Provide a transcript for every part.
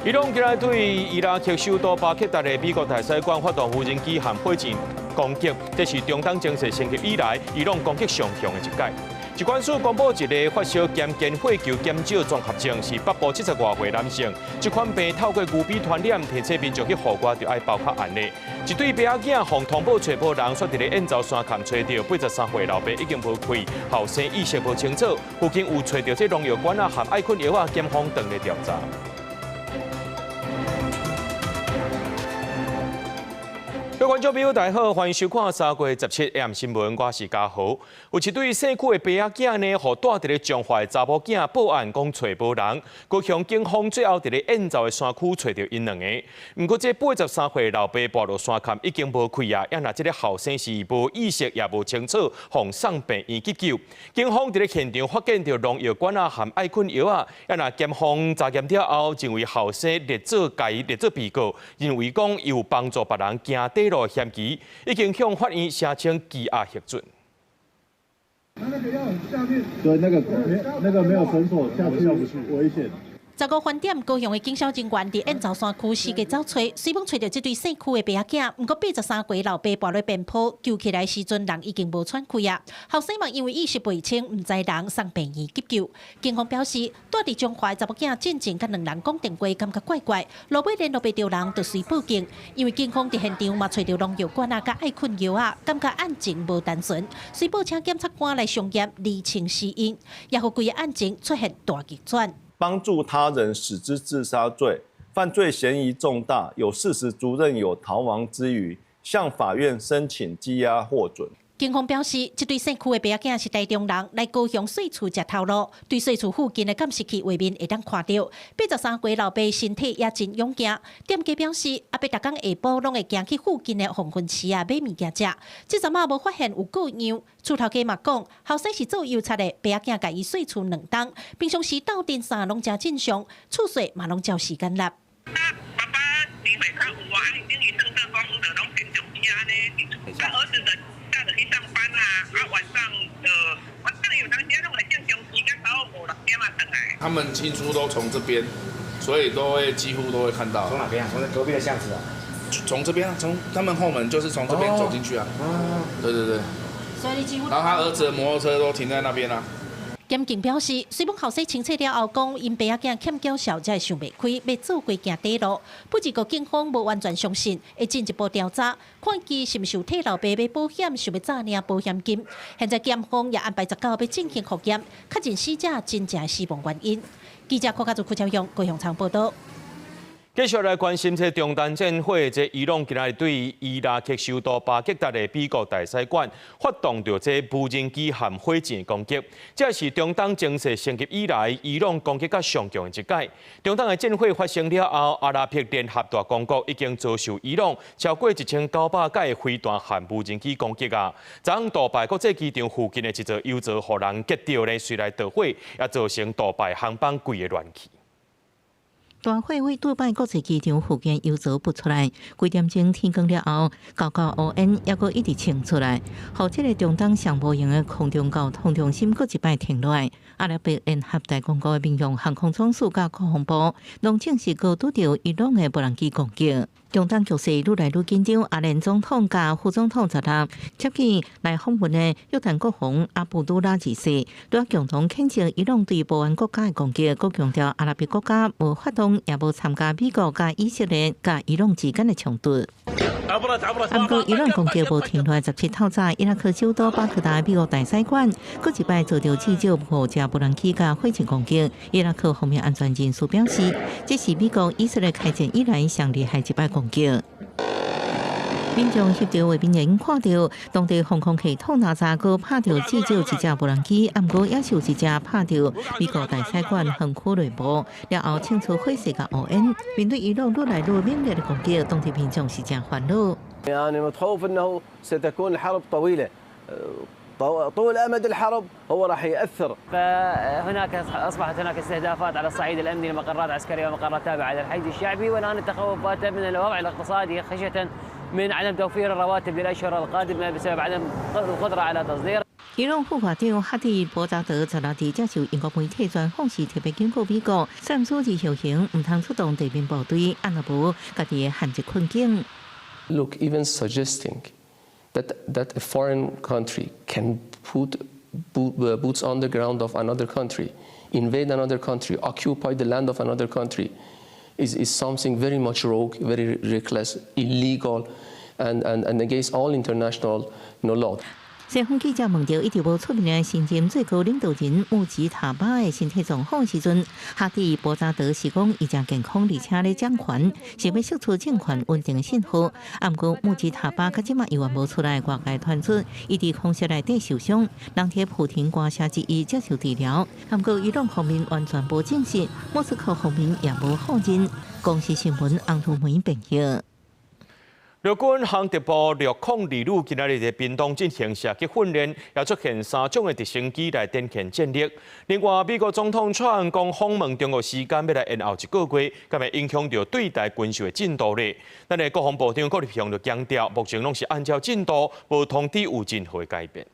伊朗今日對伊拉克首都巴格達的美國大使館發動無人機和火箭攻擊，這是中東情勢升級以來，伊朗攻擊上強的一擺。疾管署公布一个發燒兼間血球減少綜合症，是北部70外歲男性。這款病透過牛鼻傳染，提醒民眾去戶外就愛包較絚的。一對爸仔囝予通報揣無人，煞佇咧燕巢山崁揣著83歲老爸已經無氣，後生意識無清楚。附近有揣著這農藥罐仔和愛睏藥仔，檢方正咧調查。各位觀眾朋友，大家好，歡迎收看3月17 AM 新聞，我是嘉豪。有一對姓邱的爸仔囝呢，予蹛佇咧彰化的查某囝報案，講揣無人。高雄警方最後佇咧燕巢的山區揣著𪜶兩个。毋過這83歲老爸跋落山崁已經無氣啊，也若這个後生是無意識也無清楚，予送病院急救。警方佇咧現場發現著農藥罐仔含愛睏藥仔，也若檢方查驗了後，認為後生列做共伊列做被告，認為講伊有幫助別人行短路嫌疑，已經向法院申請羈押核准。對，那個沒那個沒有繩索下去危險。15番點，高雄的警消人員佇燕巢山區四界走揣，雖罔揣著這對姓邱的爸仔囝，毋過83歲老爸跋落邊坡，救起來時陣人已經無喘氣啊。後生嘛因為意識袂清，毋知人送病院急救。警方表示，蹛佇彰化的查某囝進前佮兩人講電話，感覺怪怪，落尾聯絡袂著人，就隨報警。因為警方佇現場嘛揣著農藥罐仔佮愛睏藥仔，感覺案情無單純，隨報請檢察官來相驗釐清死因，也予規个案情出現大逆轉。幫助他人使之自殺罪，犯罪嫌疑重大，有事實足認有逃亡之虞，向法院申請羈押獲准。警方表示，這對姓邱的爸仔囝是台中人，來高雄稅厝食頭路，對稅厝附近的監視器畫面會當看著。83歲老爸身體也真勇健。店家表示，阿伯逐工下晡攏會行去附近的黃昏市啊買物件食。這陣仔無發現有過樣。厝頭家嘛講，後生是做郵差的，爸仔囝共伊稅厝2冬，平常時鬥陣啥攏誠正常，厝稅嘛攏照時間納。爸爸年歲較有啊，等於算做講就攏平常時按呢，啊兒子的。去上班啊，啊晚上晚上有當時攏會正常時間到5、6點啊轉來。他們進出都從這邊，所以都會幾乎都會看到。從哪邊啊？從隔壁的巷子啊？從這邊啊，從他們後門就是從這邊走進去啊。哦。對對對。所以你幾乎。然後他兒子的摩托車都停在那邊啊。檢警表示，雖罔後生清醒了後，講𪜶爸仔囝欠繳數才會想袂開，欲做伙行短路。不過警方無完全相信，會進一步調查，看伊是毋是有替老爸買保險，想欲詐領保險金。現在檢方也安排19號欲進行複驗，確認死者真正死亡原因。記者郭家祖、柯超勇高雄場報道。繼續來關心這中東戰火，這伊朗今日對伊拉克首都巴格達的美國大使館發動著這無人機和火箭攻擊，這是中東情勢升級以來，伊朗攻擊較上強的一擺。中東的戰火發生了後，阿拉伯聯合大公國已經遭受伊朗超過1900個飛彈和無人機攻擊啊！昨昏杜拜國際機場附近的一座油槽，予人擊著呢，隨來著火，也造成杜拜航班規个亂去。大火佇杜拜國際機場附近油槽噴出來，幾點鐘天光了後，厚厚烏煙猶閣一直衝出來，予這个中東上無閒的空中交通中心閣一擺停落來。阿拉伯聯合大公國的民用航空總署佮國防部，攏證實閣拄著伊朗的無人機攻擊。中東局勢愈來愈緊張，阿聯總統佮副總統十六接見來訪問的約旦國王阿卜杜拉二世，拄共同譴責伊朗對波灣國家的攻擊，閣強調阿拉伯國家無發動也無參加美國佮以色列佮伊朗之間的衝突。毋過伊朗攻擊無停落來，17透早，伊拉克首都巴格達美國大使館，閣一擺遭著至少五架無人機佮火箭攻擊。伊拉克方面安全人士表示，這是美國以色列開戰以來上厲害一擺攻擊。民眾翕著畫面，看著當地防空系統哪吒閣拍著至少一隻無人機，毋過也是有一隻拍著美國大使館園區內部，了後衝出火勢佮烏煙。面對伊朗愈來愈猛烈的攻擊，當地民眾是誠煩惱。 أنا متخوف أنه ستكون الحرب طويلة طول أمد الحرب هو راح يأثر. فهناك أصبحت هناك استهدافات على الصعيد الأمني لمقرات عسكرية ومقرات تابعة للحشد الشعبي، والآن التخوف بات من الوضع الاقتصادي خشية من عدم توفير الرواتب للأشهر القادمة بسبب عدم القدرة على تصدير. 伊朗副外長哈蒂博扎德十六日接受英國媒體專訪時，特別警告美國，三處置行動毋通出動地面部隊，按若無家己會陷入困境。 Look, even suggesting that a foreign country can put boots on the ground of another country, invade another country, occupy the land of another country, is something very much rogue, very reckless, illegal, and against all international law. 西方記者問著一直無出面的新任最高領導人穆吉塔巴的身體狀況時陣，哈蒂博扎德是講伊誠健康，而且咧掌權，是欲釋出政權穩定的信號。啊，毋過穆吉塔巴到這馬猶原無出來，外界傳出伊佇空襲內底受傷，人佇普廷官舍之一接受治療。毋過伊朗方面完全無證實，莫斯科方面也無否認。公視新聞洪如梅編譯。陸軍航特部陸空二旅今仔日佇屏東進行射擊訓練，也出現三種的直升機來展現戰力。另外，美國總統川普講訪問中國時間欲來延後一個月，敢會影響著對台軍售的進度咧？咱的國防部長郭立雄就強調，目前攏是按照進度，無通知有任何改變。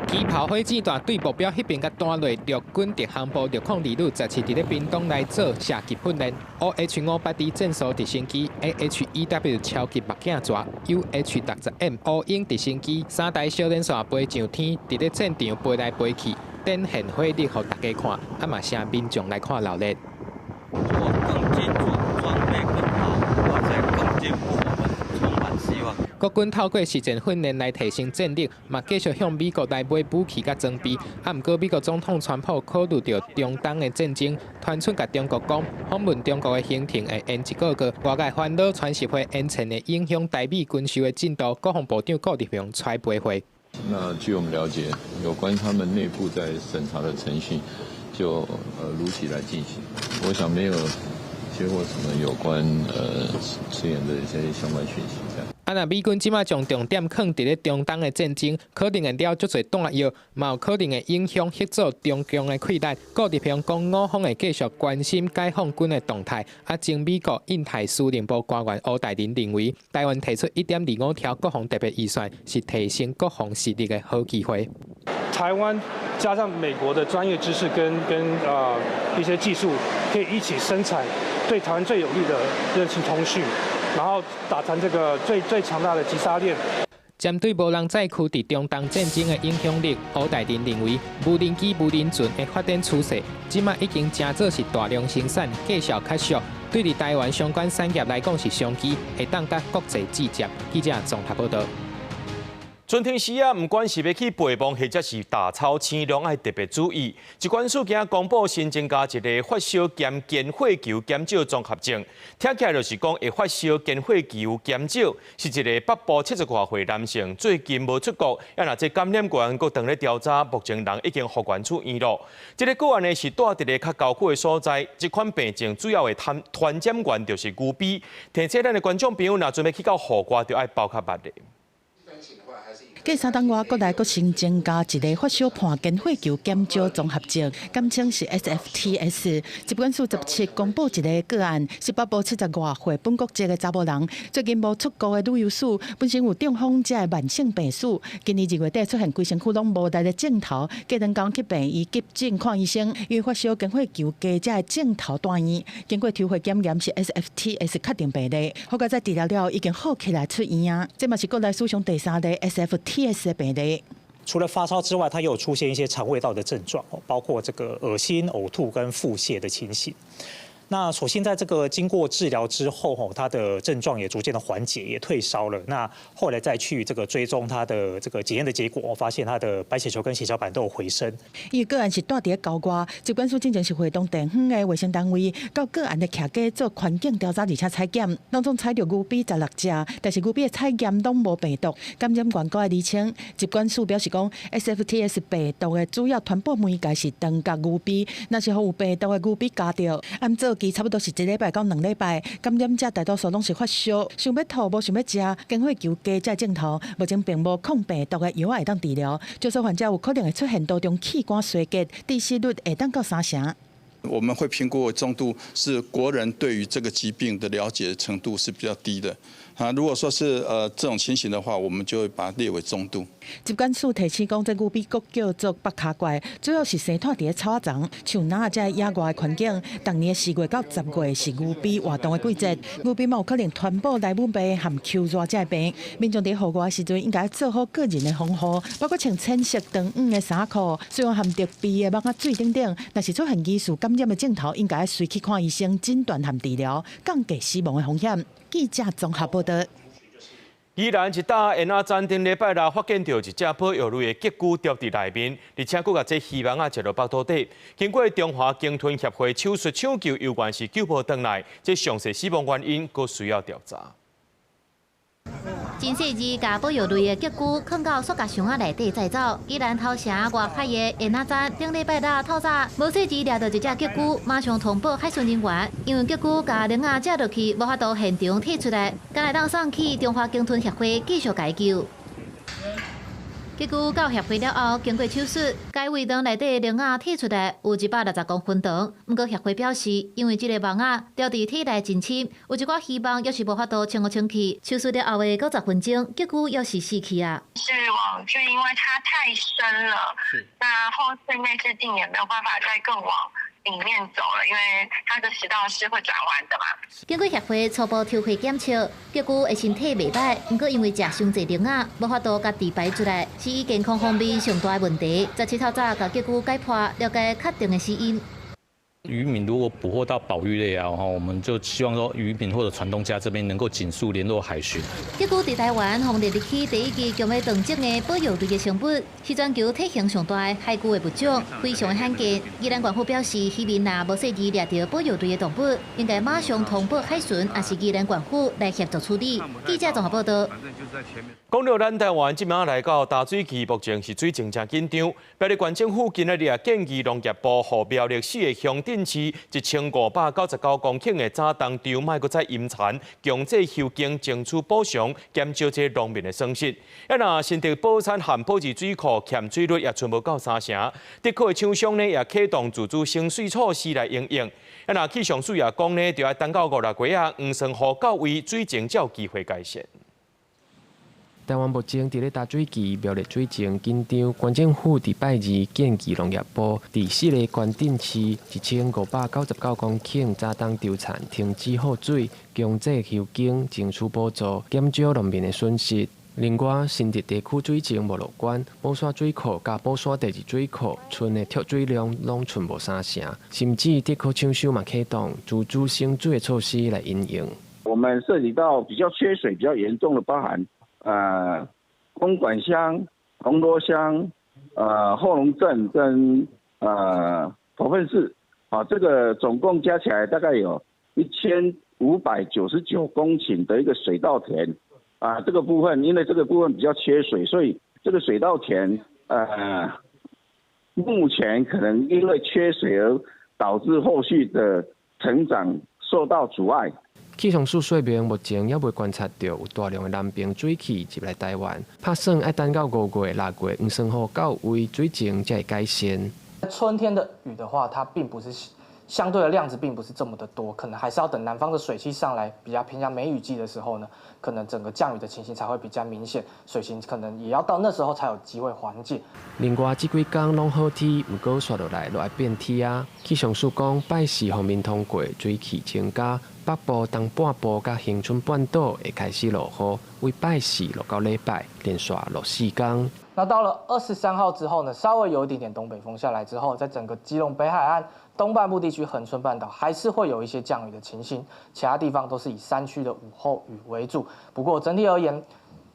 機炮火箭彈對目標彼邊共彈落，陸軍特航部陸空二旅17佇咧屏東來做射擊訓練。OH-58D 戰術直升機、AH-1W 超級目鏡蛇、UH-60M 烏鷹直升機三台小連線飛上天，佇咧戰場飛來飛去，展現火力予大家看，啊嘛請民眾來看鬧熱。如果更精準，裝備更好，或者更進步，我們充滿希望。國軍透過實戰訓練來提升戰力，嘛繼續向美國來買武器佮裝備。啊，毋過美國總統川普考慮著中東的戰爭，傳出共中國講，訪問中國的行程會延一個月。外界煩惱川習會延遲會影響台美軍售的進度。國防部長顧立雄出來回話。那據我們了解，有關他們內部在審查的程序，就如期來進行。我想沒有接獲什麼有關遲延的一些相關訊息。這樣。啊！若美軍這馬將重點放佇咧中東的戰爭，可能會了足濟彈藥，嘛有可能會影響協助中共的氣力。顧立雄講，我方會繼續關心解放軍的動態。啊，前美國印太司令部官員吳大霖認為，台灣提出1.25兆國防特別預算，是提升國防實力的好機會。台灣加上美國的專業知識跟一些技術，可以一起生產對台灣最有利的熱情通訊。然後打成這個最最強大的擊殺鏈。針對無人載區佇中東戰爭的影響力，吳大霖認為，無人機、無人船的發展趨勢，這馬已經成做是大量生產，價數較俗，對佇台灣相關產業來講是商機，會當佮國際對接。記者綜合報道。春天時啊，毋管是欲去陪墓，或者是踏草青，攏愛特別注意。疾管署今仔公布新增加一个發燒兼間血球減少綜合症，聽起來就是講會發燒兼血球減少，是一个北部70外歲男性，最近無出國，啊若這感染源閣當咧調查，目前人已經復原出院咯。這个個案呢是蹛佇咧較郊區的所在，這款病症主要的傳傳染源就是牛臏。提醒咱的觀眾朋友，若準備去到戶外，就愛包較密的。繼3冬外，國內閣新增加一个發燒伴間血球減少綜合症，簡稱是 SFTS。疾管署17公布一个個案，是北部70外歲本國籍的查某人，最近無出國的旅遊史，本身有中風這个慢性病史。今年2月底出現規身軀攏無力的症頭，隔兩工去病院急診看醫生，因為發燒間血球低這个症頭蹛院，經過抽血檢驗是 SFTS 確定病例，好佳哉治療了已經好起來出院啊！這嘛是國內史上第三例 SFTS 的病例。除了發燒之外，他又有出現一些腸胃道的症狀，包括這個噁心、嘔吐跟腹瀉的情形。那所幸在這個經過治療之後，吼，他的症狀也逐漸的緩解，也退燒了。那後來再去這個追蹤他的這個檢驗的結果，我發現他的白血球跟血小板都有回升。伊個案是蹛佇咧郊外，疾管署進前是會同地方的衛生單位到個案的徛家做環境調查，而且採檢，當中採著牛臏16隻，但是牛臏的採驗攏無病毒。感染源閣愛釐清，疾管署表示講，SFTS 病毒的主要傳播媒介是腸共牛臏，若是予有病毒的牛臏咬著，按早期差不多是一禮拜到兩禮拜，感染者大多數攏是發燒、想欲吐、無想欲食、間血球低這症頭，目前並無抗病毒的藥會當治療，少數患者有可能會出現多種器官衰竭，致死率會當到3成。我們會評估為中度，是國人對於這個疾病的了解程度是比較低的。啊，如果說是這種情形的話，我們就會把它列為中度。疾管署提醒講，這牛比閣叫做北跤怪，主要是生湠佇咧草仔叢、樹林這野外的環境。逐年4月到10月是牛比活動的季節，牛比嘛有可能傳播萊姆病和秋熱這病。民眾佇戶外時陣應該做好個人的防護，包括穿淺色長黃的衫褲，使用含特備的網仔水等等。若是出現疑似感染的症頭，應該隨去看醫生診斷和治療，降低死亡的風險。記者綜合報道。宜蘭一搭煙仔棧頂禮拜六發現著一隻保育類的屐龜牢佇內面，而且閣共這魚網仔食落腹肚底。經過中華鯨豚協會手術搶救，猶原是救無轉來，這詳細死亡原因閣需要調查。真細膩，共保育類的屐龜囥到塑膠箱仔內底載走。宜蘭頭城外海的煙仔棧，頂禮拜六透早，無細膩掠著一隻屐龜，馬上通報海巡人員，因為屐龜共籠仔食落去，無法度現場提出來，敢會當送去中華鯨豚協會繼續共救。屐龜到協會了後，經過手術，該胃腸內底籠仔提出來有160公分長。毋過協會表示，因為這个網仔牢佇體內真深，有一寡魚網猶是無法度清予清去。手術了後的90分鐘，屐龜猶是死去啊。是網具，因為它太深了，那後續內視鏡也沒有辦法再更往裡面走了，因為它的食道是會轉彎的嘛。經過協會初步抽血檢測，屐龜的身體袂䆀，毋過因為食傷濟籠仔，無法度共治排出來，是伊健康方面上大的問題。17透早共屐龜解剖，了解確定的死因。漁民如果捕獲到保育類啊，我們就希望說漁民或者船東家這邊能夠盡速聯絡海巡。屐龜佇台灣予列入去第一支強欲斷種的保育類的生物，是全球體型上大的海龜的物種，非常罕見。宜蘭縣府表示，漁民若無細膩掠著保育類的動物，應該馬上通報海巡，抑是宜蘭縣府來協助處理。記者綜合報道。講著咱台灣這擺來到大水期，目前是水情誠緊張。苗栗縣政府今仔日也建議農業部，予苗栗四个鄉鎮市1599公頃的早冬稻，莫閣再淹田，強制休耕，爭取補償，減少這農民的損失。啊，若新竹寶山和寶二水庫欠水率也賰無夠三成，竹科的廠商呢也啟動自主省水措施來因應。啊，若氣象署也講呢，著愛等到五六月仔，黃酸雨到位，水情才有機會改善。台灣目前佇咧大水期，苗栗水情緊張，縣政府佇拜二建議農業部，佇四个縣鎮市1599公頃早冬稻田停止放水，強制休耕，爭取補助，減少農民的損失。另外，新竹地區水情無樂觀，寶山水庫佮寶山第二水庫春的蓄水量攏賰無三成，甚至竹科廠商嘛啟動自主省水的措施來因應。我們涉及到比較缺水比較嚴重的，包含公館鄉、銅鑼鄉、後龍鎮跟頭份市，啊，這個總共加起來大概有1599公頃的一個水稻田，啊，這個部分因為這個部分比較缺水，所以這個水稻田目前可能因為缺水而導致後續的成長受到阻礙。氣象署說明，目前猶未觀察著有大量的南邊水汽入來台灣，拍算愛等到5月、6月黃酸雨到位，水情才會改善。春天的雨的話，它並不是相對的量子並不是這麼的多，可能還是要等南方的水汽上來，比較偏向梅雨季的時候呢，可能整個降雨的情形才會比較明顯，水情可能也要到那時候才有機會緩解。另外，這幾工攏好天，毋過紲落來就愛變天啊。氣象署講，拜四鋒面通過，水汽增加，北部、東半部佮恆春半島會開始落雨，為拜四落到禮拜，連續落4工。那到了23號之後呢，稍微有一點點東北風下來之後，在整個基隆北海岸東半部地區、恆春半島還是會有一些降雨的情形，其他地方都是以山區的午後雨為主。不過整體而言，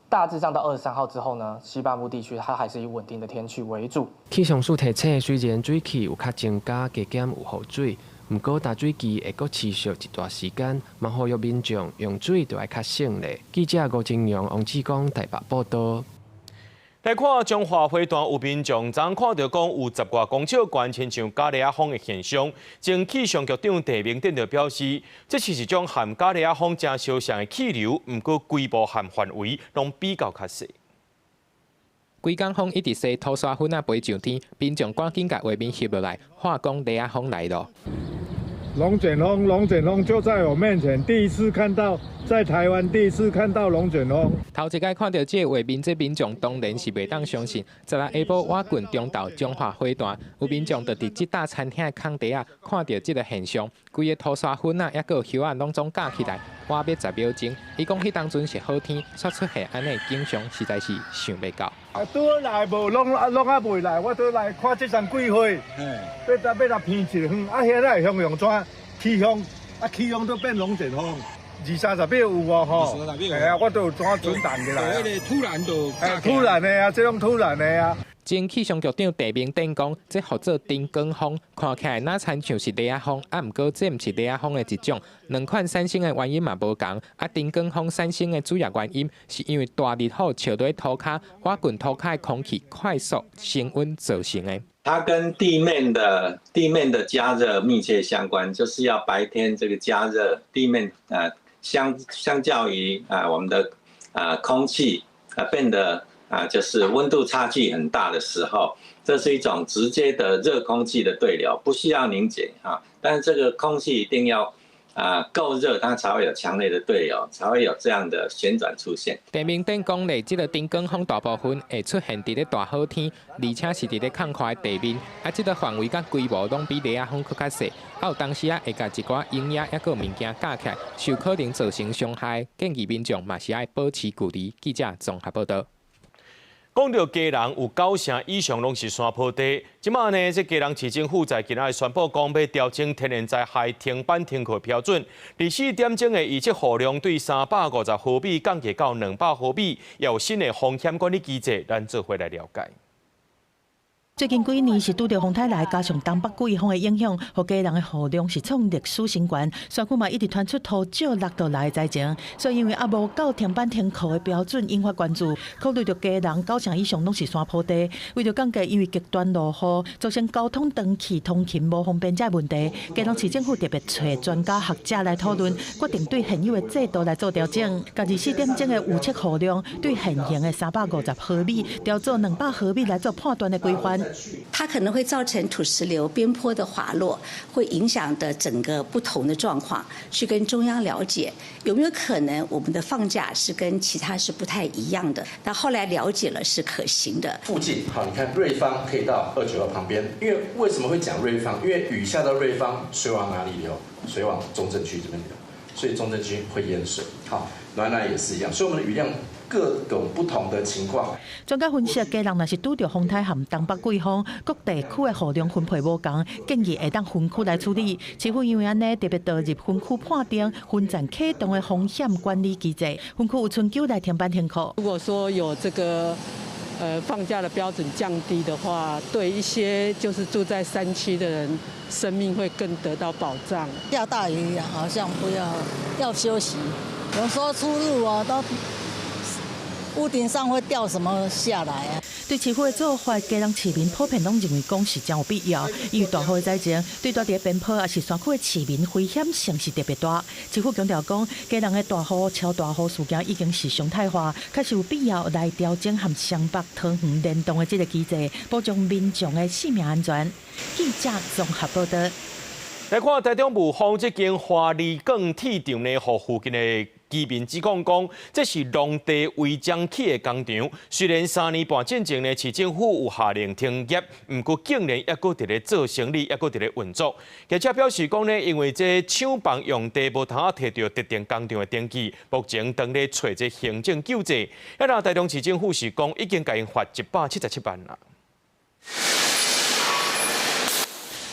大致上到23號之後呢，西半部地區它還是以穩定的天氣為主。氣象署提醒，雖然水汽有較增加，加減有雨水，毋過大水期會閣持續一段時間，嘛呼籲民眾用水著愛較省咧。記者吳金陽、王志剛台北報導。來看彰化花壇有民眾昨看著講有10外公尺懸，親像咖喱仔風的現象。前氣象局長鄭明典就表示，這是一種和咖喱仔風誠相像的氣流，毋過規模和範圍攏比較較細。規工風一直踅土沙粉仔飛上天，民眾趕緊共畫面翕落來，喊講螺仔風來囉。龍捲風，龍捲風就在我面前，第一次看到，在台灣第一次看到龍捲風。頭一擺看著這個畫面，這民眾當然是袂當相信。十六下晡倚近中投彰化火壇，有民眾就佇這搭餐廳的空地仔看著這个現象，規个土沙粉仔抑閣葉仔攏總架起來，倚欲十秒鐘。伊講彼當陣是好天，煞出現按呢景象，實在是想袂到。啊，拄好來無，攏啊攏猶未來，我拄來看這層幾歲，欲來偏一遠，啊，遐來向陽怎起風，啊起風都變龍捲風，二三十秒有無吼？係啊，我都有怎存檔起來。突然就，突然的啊，這種突然的啊。前氣象局長鄭明典講，這號做頂捲風，看起來若親像是螺仔風，啊，毋過這毋是螺仔風的一種。兩款產生的原因嘛無仝。啊，頂捲風產生的主要原因是因為大日雨照佇塗跤，倚近塗跤的空氣快速升溫造成的。它跟地面的加熱密切相關，就是要白天這個加熱地面啊，相較於啊我們的啊空氣啊變得啊就是溫度差距很大的時候，這是一種直接的熱空氣的對流，不需要凝結啊，但是這個空氣一定要啊夠熱，它才會有強烈的對流，才會有這樣的旋轉出現。鄭明典講咧，這个頂捲風大部分會出現佇咧大好天，而且是佇咧空曠的地面，啊，這个範圍佮規模攏比螺仔風閣較細，啊，有當時仔會共一寡營養抑閣物件夾起來，受可能造成傷害，建議民眾嘛是愛保持距離。記者綜合報導。講著基隆有九成以上攏是山坡地，這馬呢，這基隆市政府在今仔日宣布講，欲調整天然災害停班停課標準，二四點鐘的預測雨量對350毫米降低到200毫米，也有新的風險管理機制，咱做伙來了解。最近幾年是拄著風颱來，加上東北季風的影響，予基隆的雨量是創歷史新高。山區嘛一直傳出土石落落來的災情，所以因為猶無到停班停課的標準，引發關注。考慮著基隆九成以上攏是山坡地，為著降低因為極端落雨造成交通斷氣、通勤無方便這個問題，基隆市政府特別揣專家學者來討論，決定對現有的制度來做調整，共24點鐘的預測雨量對現行的350毫米調做200毫米來做判斷的規範。它可能會造成土石流、邊坡的滑落，會影響的整個不同的狀況。去跟中央了解有沒有可能我們的放假是跟其他是不太一樣的。那後來了解了是可行的。附近好，你看瑞芳可以到292旁邊，因為為什麼會講瑞芳？因為雨下到瑞芳，水往哪裡流？水往中正區這邊流，所以中正區會淹水。好，暖暖也是一樣，所以我們的雨量各種不同的情況。專家分析，基隆若是拄著風颱和東北季風，各地區的雨量分配無仝，建議會當分區來處理。市府因為按呢，特別導入分區判定、分站啟動的風險管理機制，分區有春秋來停班停課。如果說有這個放假的標準降低的話，對一些就是住在山區的人，生命會更得到保障。下大雨好像不要要休息，有時候出入啊都屋頂上會掉什麼下來啊？對市府的做法，基隆市民普遍攏認為講是真有必要，因為大雨的災情對蹛佇邊坡抑是山區的市民危險性是特別大。市府強調講，基隆的大雨、超大雨事件已經是常態化，確實有必要來調整和雙北桃園聯動的這个機制，保障民眾的性命安全。記者綜合報導。來看台中霧峰這間華麗鋼鐵廠呢，予附近的居民指控講，這是農地違章起的工廠。雖然3年半進前呢，市政府有下令停業，毋過竟然猶閣佇咧做生理，猶閣佇咧運作。記者表示講呢，因為這廠房用地無通提著特定工廠的登記，目前當咧揣這行政救濟。啊，那台中市政府是講已經共𪜶罰177萬啦。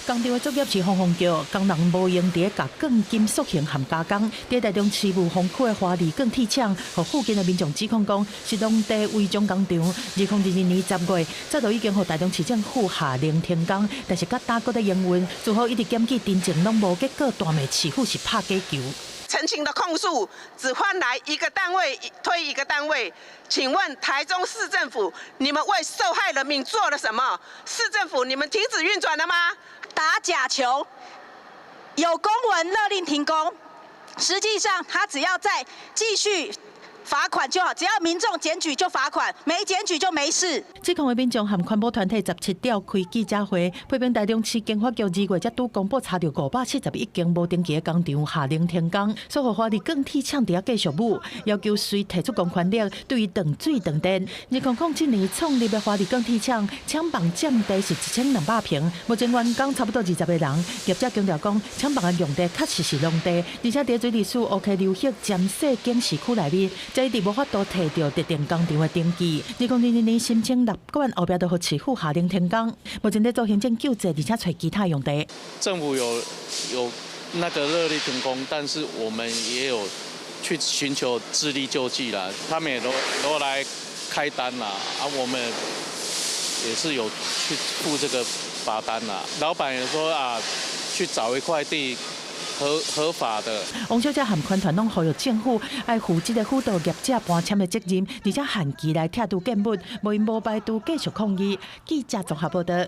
工廠的作業是轟轟叫，工人無閒佇咧共鋼筋塑形和加工。佇台中市霧峰區的華麗鋼鐵廠，予附近的民眾指控講是農地違章工廠。2022年10月，早就已經予台中市政府下令停工，但是佮今閣咧營運，似乎一直檢舉陳情攏無結果，大罵市府是拍假球。陳情的控訴只換來一個單位推一個單位，請問台中市政府，你們為受害人民做了什麼？市政府，你們停止運轉了嗎？打假球，有公文勒令停工，實際上他只要再繼續罰款就好，只要民眾檢舉就罰款，沒檢舉就沒事。這項的民眾和環保團體17召開記者會，批評台中市經發局2月才拄公布查著571間無登記的工廠下令停工，所予華麗鋼鐵廠佇遐繼續舞，要求隨提出公權力對伊斷水斷電。2007年創立的華麗鋼鐵廠，廠房佔地是1200坪，目前員工差不多20個人。業者強調講，廠房的用地確實是農地，而且佇水利署烏溪流域尖細警示區內面，這一直無法度提著特定工廠的登記。2022年申請納管，後壁就予市府下令停工。目前咧做行政救濟，而且揣其他用地。政府有那個熱力停工，但是我們也有去尋求自力救濟啦。他們也都來開單啦，啊，我們也是有去付這個罰單啦。老闆也說啊，去找一塊地。合法的。王小姐和環團攏呼籲政府愛負這個輔導業者搬遷的責任，而且限期來拆除建物，無𪜶無排除繼續抗議。記者綜合報道。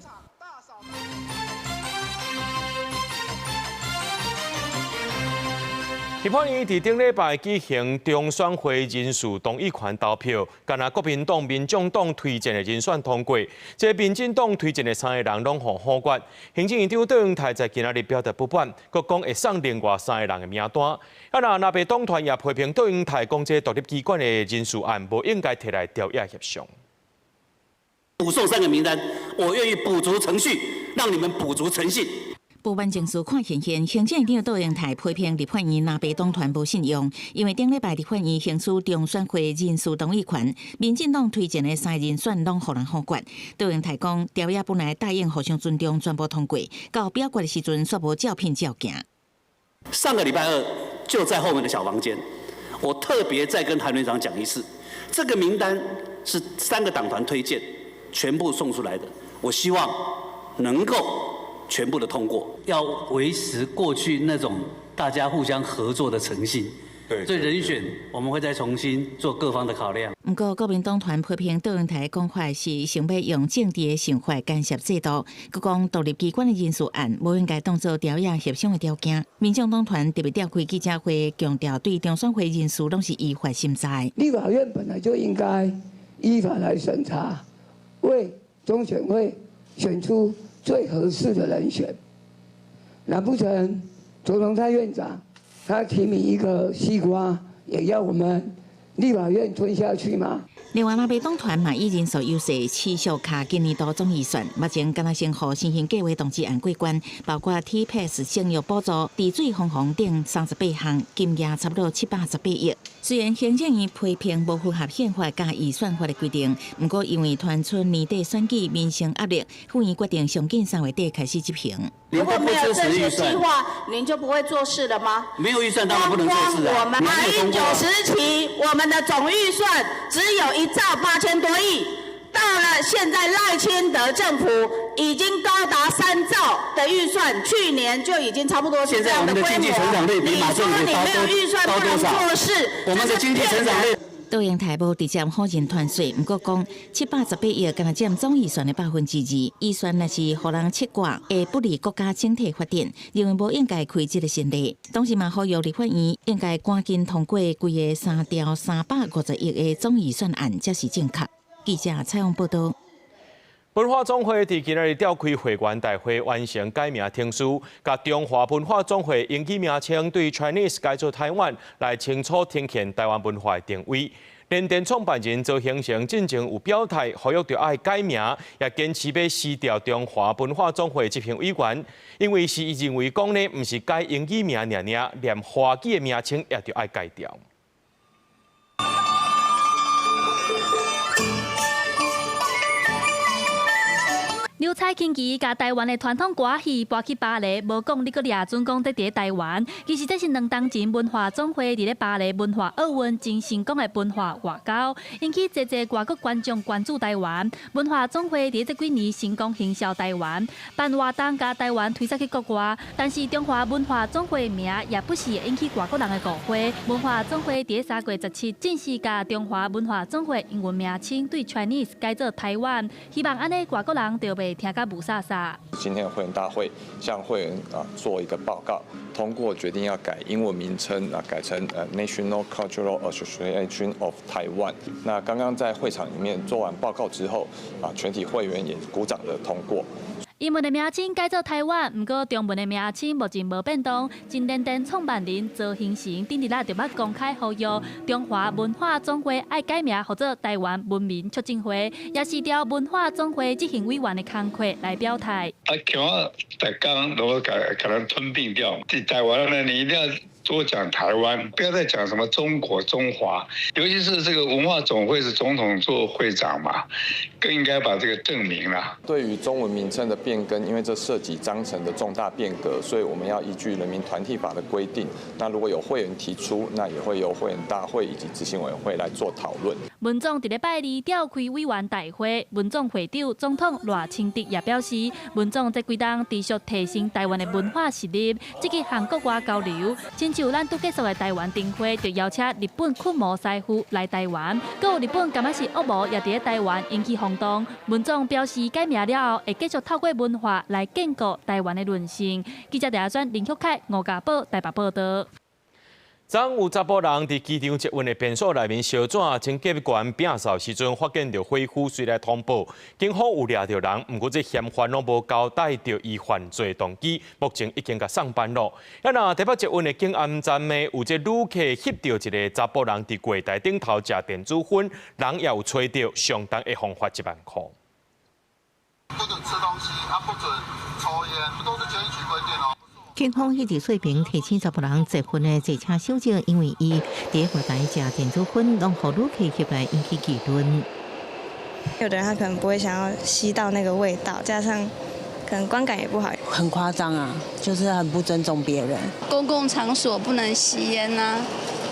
立法院佇頂禮拜舉行中選會人事同意權投票，干焦國民黨、民眾黨推薦的人選通過，這民進黨推薦的3个人攏予否決。行政院長卓榮泰在今仔日表達不滿，閣講會送另外3个人的名單。啊，若藍白黨團也批評卓榮泰講這獨立機關的人事案無應該提來朝野協商。補送3個名單，我願意補足程序，讓你們補足誠信。不滿情緒看顯現，行政院長卓榮泰批評立法院藍白黨團無信用，因為頂禮拜立法院行使中選會人事同意權，民進黨推薦的3人選攏予人否決。卓榮泰講，朝野本來答應互相尊重，全部通過，到表決的時陣煞無照片照鏡。上個禮拜二就在後面的小房間，我特別再跟韓院長講一次，這個名單是3個黨團推薦，全部送出來的，我希望能夠全部的通過，要維持過去那種大家互相合作的誠信。對，所以人選我們會再重新做各方的考量。毋過國民黨團批評卓榮泰講法是想欲用政治的想法干涉制度，閣講獨立機關的人事案無應該當做朝野協商的條件。民眾黨團特別召開記者會，強調對中選會人事攏是依法審查。立法院本來就應該依法來審查，為中選會選出最合適的人選，難不成卓榮泰院長他提名一個西瓜，也要我們立法院吞下去嗎？另外，藍白黨團嘛以人數優勢持續卡今年度總預算，目前敢若先予先行計畫動議案過關，包括 T-Pass 生育補助、治水防洪等38項，金額差不多718億。雖然行政院批評無符合憲法佮預算法的規定，毋過因為傳出年底選舉民生壓力，府院決定上緊3月底開始執行。如果沒有這些計劃，您就不會做事了嗎？沒有預算當然不能做事啊。我們馬英九時期，我們的總預算只有1兆8千多億，到了現在賴清德政府已經高達3兆的預算，去年就已經差不多是這樣的規模。現在我們的經濟成長率比馬政府高多少？我們的經濟成長率。卓榮泰無直接否認團稅，毋過講718億，敢若佔總預算的2%。預算若是予人切割，會不利國家整體發展，認為無應該開這个先例。同時嘛，呼籲立法院應該趕緊通過規個3兆350億的總預算案，才是正確。記者採訪報道。文化總會佇今仔日召開會員大會，完成改名程序，共中華文化總會英語名稱對 Chinese 改做台灣，來清楚呈現台灣文化的定位。聯電創辦人鄒興成進前有表態，呼籲著愛改名，也堅持欲辭掉中華文化總會執行委員，因為是伊認為講呢，毋是改英語名爾爾，連華語的名稱也著愛改掉。劉彩輕奇共台灣的傳統歌戲搬去巴黎，無講你閣掠準講佇佇台灣。其實這是兩當前文化總會佇咧巴黎文化奧運真成功的文化外交，引起濟濟外國觀眾關注台灣。文化總會佇這幾年成功行銷台灣，辦活動共台灣推出去國外。但是中華文化總會名也不時會引起外國人的誤會。文化總會佇3月17正式共中華文化總會英文名稱對 Chinese 改做台灣，希望按呢外國人就袂會聽甲霧煞煞。今天的會員大會向會員啊做一個報告，通過決定要改英文名稱啊，改成National Cultural Association of Taiwan。那剛剛在會場裡面做完報告之後，啊，全體會員也鼓掌的通過。英文的名稱改做台灣，毋過中文的名稱目前無變動。新聯電創辦人曹興誠頂日仔就捌公開呼籲，中華文化總會愛改名，號做台灣文明促進會，也是調文化總會執行委員的工課來表態。啊，強啊，逐工攏共共咱吞併掉。佇台灣呢，你一定要多講台灣，不要再講什麼中國、中華。尤其是這個文化總會是總統做會長嘛，更應該把這個正名啦。對於中文名稱的變更，因為這涉及章程的重大變革，所以我們要依據人民團體法的規定。那如果有會員提出，那也會由會員大會以及執行委員會來做討論。文總佇禮拜二召開委員大會，文總會長總統賴清德也表示，文總這幾冬持續提升台灣的文化實力，積極向國外交流。親像咱拄結束的台灣燈會，就邀請日本驅魔師傅來台灣，閣有日本柑仔是惡魔也佇咧台灣引起轟動。文總表示，改名了後，會繼續透過文化來建構台灣的韌性。記者陳亞林旭凱、吳家寶台北報導。昨有查埔人佇機場捷運的便所內面燒紙，清潔員摒掃時陣發現著火區，隨來通報，警方有掠著人，毋過這嫌犯攏無交代著伊犯罪動機，目前已經共送辦咯。啊，若台北捷運的景安站呢，有這旅客翕著一个查埔人佇櫃台頂頭食電子薰，人也有揣著，相當會予罰1萬箍。不准吃東西，啊，不准抽菸，都是監獄規定哦。警方彼日水平提醒查埔人捷運的坐車小姐，因為伊佇櫃台食電子薰，攏予旅客翕來引起議論。有的人他可能不會想要吸到那個味道，加上可能觀感也不好。很誇張啊，就是很不尊重別人。公共場所不能吸菸啊，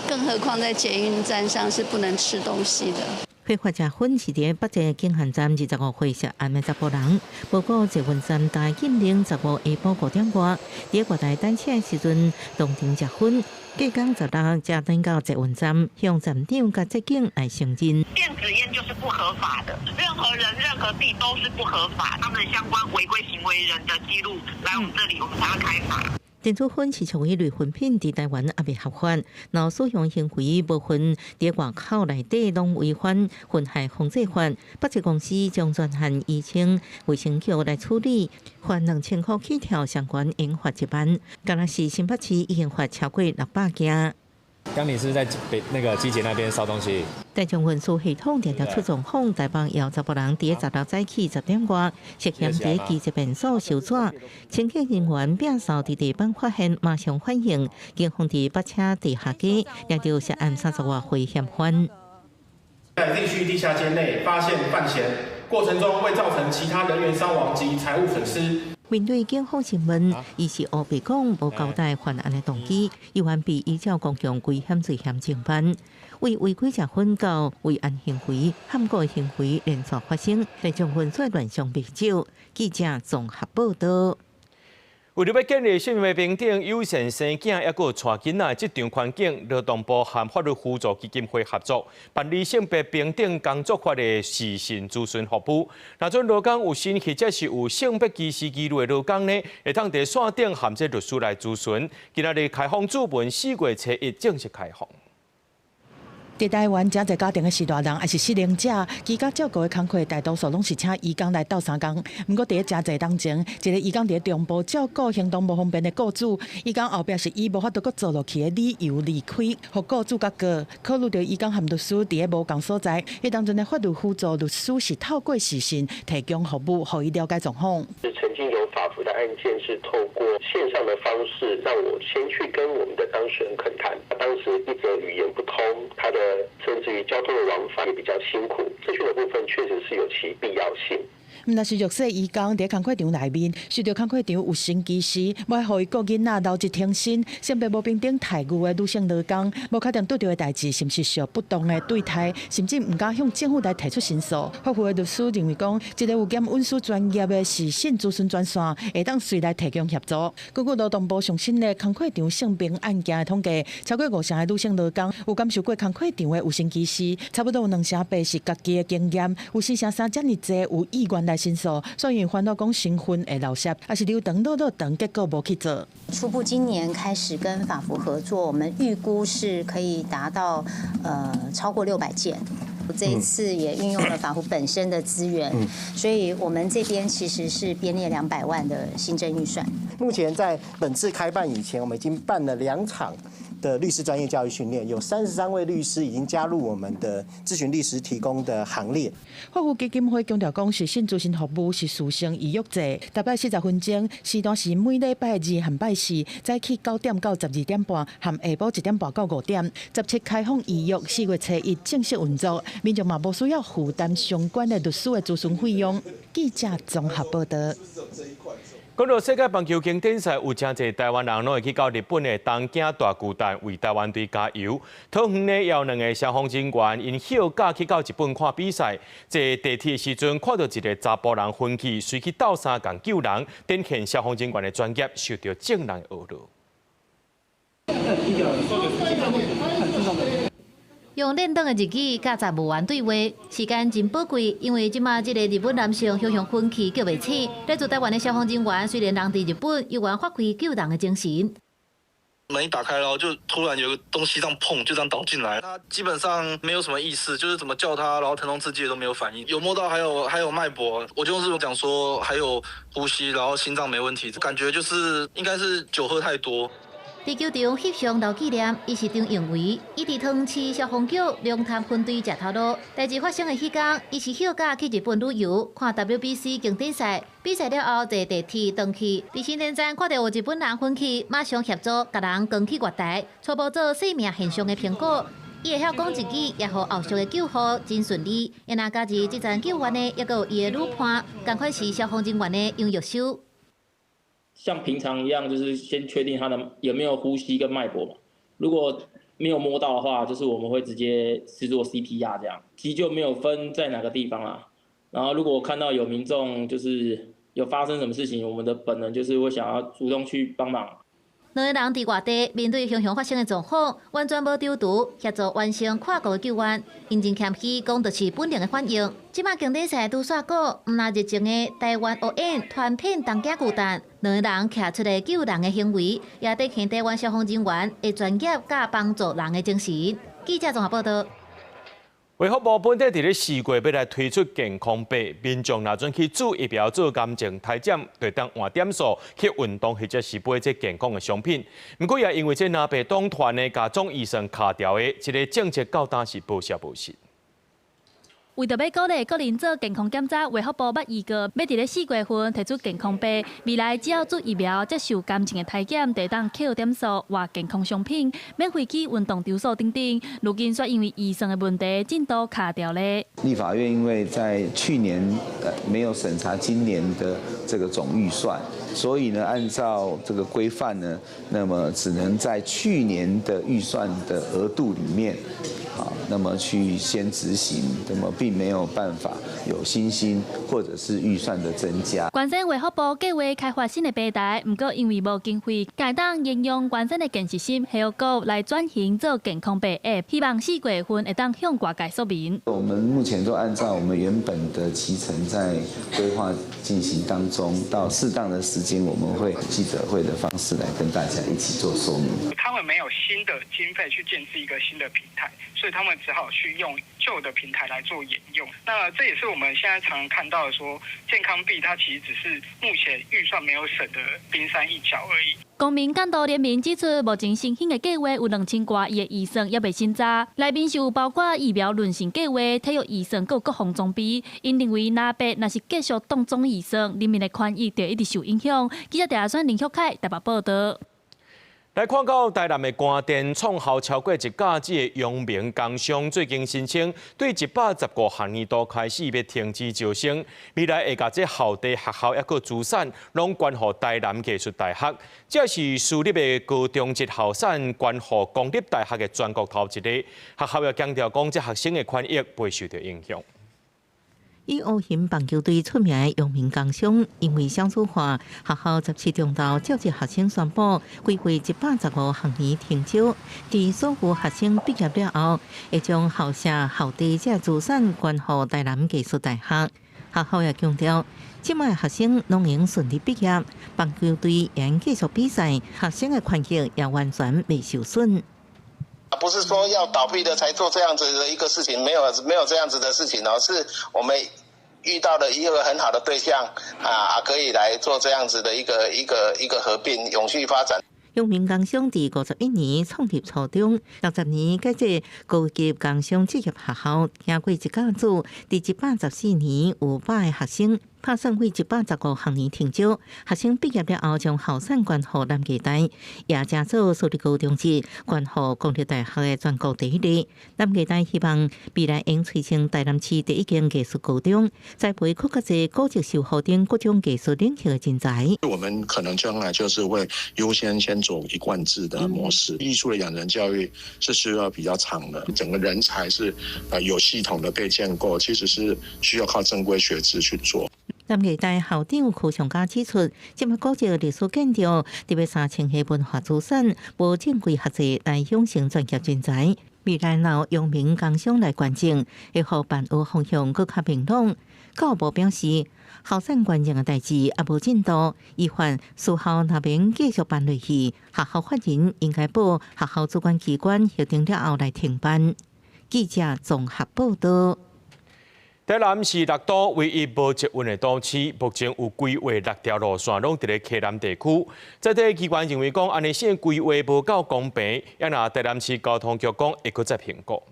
更何況在捷運站上是不能吃東西的。非法食薰是佇北捷景安站25歲涉案的查埔人，報告捷運站大禁令15下晡5點外，佇櫃台等車的時陣，當場食薰。隔工16才轉到捷運站，向站長佮捷警來承認。電子菸就是不合法的，任何人、任何地都是不合法。他們相關違規行為人的記錄來我們這裡，我們才會開罰。電子薰是屬於類薰品，佇台灣猶未合法，若使用行為無分佇外口內底攏違反薰害防制法。北捷公司將專案移請衛生局來處理，罰2000箍起跳，相關應罰1萬。敢若是新北市已經罰超過600件。剛你是在北那個機捷那邊燒東西。大眾運輸系統定定出狀況，台北有查埔人佇16早起10點外，涉嫌佇機捷便所燒紙，清潔人員摒掃佇地板發現，馬上反應，警方佇北車地下街掠著涉案30外歲嫌犯。在 Z 區地下間內發現犯嫌，過程中未造成其他人員傷亡及財物損失。面對警方詢問，伊是烏白講，無交代犯案的動機，依然被依照公共危險罪嫌偵辦。為違規食薰到違安行為、撼過行為連續發生，大眾運輸亂象袂少。記者綜合報導。為著欲建立性別平等、友善生囝，抑閣有帶囡仔的職場環境，勞動部和法律扶助基金會合作辦理性別平等工作法的視訊諮詢服務。若準勞工有身或者是有性別歧視疑慮的勞工呢，會當佇線頂和這律師來諮詢。今仔日開放諮詢，4月初1正式開放。佇台灣，誠濟家庭的序大人，抑是失能者，居家照顧的工課，大多數攏是請移工來鬥相共。毋過，佇咧誠濟冬前，一个移工佇咧中部照顧行動無方便的雇主，移工後壁是以無法度閣做落去的理由離開，予雇主共告。考慮著移工和律師佇咧無仝所在，彼當陣的法律輔助律師是透過視訊提供服務，予伊了解狀況。是曾經有法扶的案件，是透過線上的方式，讓我先去跟我們的當事人懇談。當時一則語言不通，他的甚至於交通的往返也比較辛苦，諮詢的部分確實是有其必要性。毋但是弱勢移工佇工課場內面，受著工課場有性歧視，無愛予伊顧囡仔留職停薪，性別無平等待遇的女性勞工，無確定拄著的代誌是毋是受不當的對待，甚至毋敢向政府來提出申訴。法扶的律師認為講，這个有兼運輸專業的視訊諮詢專線，會當隨來提供協助。根據勞動部上新的工課場性平案件的統計，超過5成的女性勞工有感受過工課場的有性歧視，差不多有2.8成是家己的經驗，有4.3成遮爾濟有意願來。來申訴，所以煩惱講身份會流失，抑是流程落落長，結果無去做。初步今年開始跟法服合作，我們預估是可以達到超過600件。這一次也運用了法服本身的資源，所以我們這邊其實是編列200萬的新增預算。目前在本次開辦以前，我們已經辦了2場的律師專業教育訓練，有33位律師已經加入我們的諮詢律師提供的行列。法扶基金會強調講，實施諮詢服務是事先預約制，逐擺40分鐘，時段是每禮拜二和拜四，早起9點到12點半，和下晡1點半到5點。17開放預約，4月初1正式運作，民眾嘛無需要負擔相關的律師的諮詢費用。記者綜合報道。講到世界棒球經典賽，有誠濟台灣人攏會去到日本的東京大巨蛋為台灣隊加油。桃園呢，有兩个消防人員𪜶休假去到日本看比賽，坐地鐵的時陣看著一个查埔人昏去，隨去鬥相共救人，展現消防人員的專業，受著眾人的呵咾。用練短的日語佮站務員對話，時間真寶貴，因為這馬這个日本男性雄雄昏去叫袂醒。來自台灣的消防人員雖然人佇日本，猶原發揮救人的精神。門一打開，然後就突然有個東西這樣碰，就這樣倒進來。他基本上沒有什麼意識，就是怎麼叫他，然後疼痛刺激都沒有反應。有摸到還有脈搏，我就是講說還有呼吸，然後心臟沒問題，感覺就是應該是酒喝太多。佇球場翕相留紀念，伊是張永維，伊佇桃園市消防局龍潭分隊食頭路。代誌發生的彼工，伊是休假去日本旅遊，看 WBC 經典賽。比賽了後，坐地鐵轉去，佇新田站看著有日本人昏去，馬上協助共人扛去月台，初步做生命現象的評估。伊會曉講日語，也予後續的救護真順利。𪜶若加入這站救援的，猶閣有伊的女伴，仝款是消防人員的楊玉修。像平常一樣，就是先確定他的有沒有呼吸跟脈搏嘛。如果沒有摸到的話，就是我們會直接試做 CPR 這樣。急救沒有分在哪個地方啦。然後如果看到有民眾就是有發生什麼事情，我們的本能就是會想要主動去幫忙。兩个人佇外地面對雄雄發生的狀況，完全無躊躇，協助完成跨國的救援。𪜶真謙虛，講就是本能的反應。這馬經典賽拄煞過，毋但熱情的台灣學院傳遍東京巨蛋，兩个人徛出來救人的行為，也展現台灣消防人員的專業佮幫助人的精神。記者綜合報道。衛福部本底佇咧4月欲來推出健康碼，民眾若準去注疫苗做癌症篩檢，就會當換點數去運動或者是買這健康的商品。毋過也因為這藍白黨團呢，共總預算卡掉的這个政策到今是無消無息。為著欲鼓勵國人做健康檢查，衛福部捌預告，欲佇咧4月份提出健康碼，未來只要注疫苗、接受癌症的篩檢，就會當扣點數換健康商品，免費去運動場所等等。如今卻因為預算的問題，進度卡掉咧。立法院因為在去年沒有審查今年的這個總預算，所以呢，按照這個規範呢，那麼只能在去年的預算的額度裡面。好，那麼去先執行，那麼並沒有辦法有新興或者是預算的增加。原先衛福部計劃開發新的平台，毋過因為無經費，改當沿用原先的健實心系統來轉型做健康碼 App，希望4月份會當向外界說明。我們目前都按照我們原本的期程在規劃進行當中，到適當的時間，我們會記者會的方式來跟大家一起做說明。他們沒有新的經費去建置一個新的平台，所以他們只好去用舊的平台來做沿用。那這也是我們現在常常看到的，說健康幣它其實只是目前預算沒有省的冰山一角而已。公民監督聯盟指出，目前申請的計劃有2000外億的預算，猶未審查。內面是有包括疫苗認證計劃、體育預算，閣有國防裝備。𪜶認為，藍白若是繼續擋總預算，人民的權益就一直受影響。記者鄭選林旭凱台北報道。來看到台南的關電創校超過一甲子的陽明工商，最近申請對115學年度開始欲停止招生，未來會共這校地、學校抑閣資產攏捐予台南藝術大學。這是私立的高中職校產捐予公立大學的全國頭一个。學校也強調講，這學生的權益袂受著影響。以烏熊棒球隊出名的陽明工商，因為少子化，學校17中晝召集學生宣布，規劃115學年停招。佇所有學生畢業了後，會將校舍、校地這資產捐予台南藝術大學。學校也強調，這擺學生攏會順利畢業，棒球隊會繼續比賽，學生的權益也完全未受損。不是說要倒閉的才做這樣子的一個事情，沒有沒有這樣子的事情哦，是我們遇到了一個很好的對象啊，可以來做這樣子的一個合併，永續發展。陽明工商佇51年創立初中，60年改制高級工商職業學校，經過一甲子，佇114年有100個學生，拍算為115學年停招。學生畢業了後，將校產捐予南藝大，也成做私立高中時捐予公立大學的全國第一例。南藝大希望未來會催生台南市第一間藝術高中，栽培閣較濟古蹟修復等各種藝術領域的人才。我們可能將來就是會優先先走一貫制的模式，藝術的養成教育是需要比較長的，整個人才是有系統的被建構，其實是需要靠正規學制去做。南藝大校長柯尚嘉指出，這擺古蹟歷史建築，特別3000個文化資產，無正規學制來養成專業人才。未來若陽明工商來捐贈，會予辦學方向閣較明朗。教育部表示，校產捐贈的代誌猶無進度，依法私校若欲繼續辦落去，學校法人應該報學校主管機關核定了後來停辦。記者綜合報道。台南是六都唯一無捷運的都市，目前有規劃六條路線攏佇咧溪南地區。在地機關認為講，按呢線規劃無夠公平，也若台南市交通局講會閣再評估。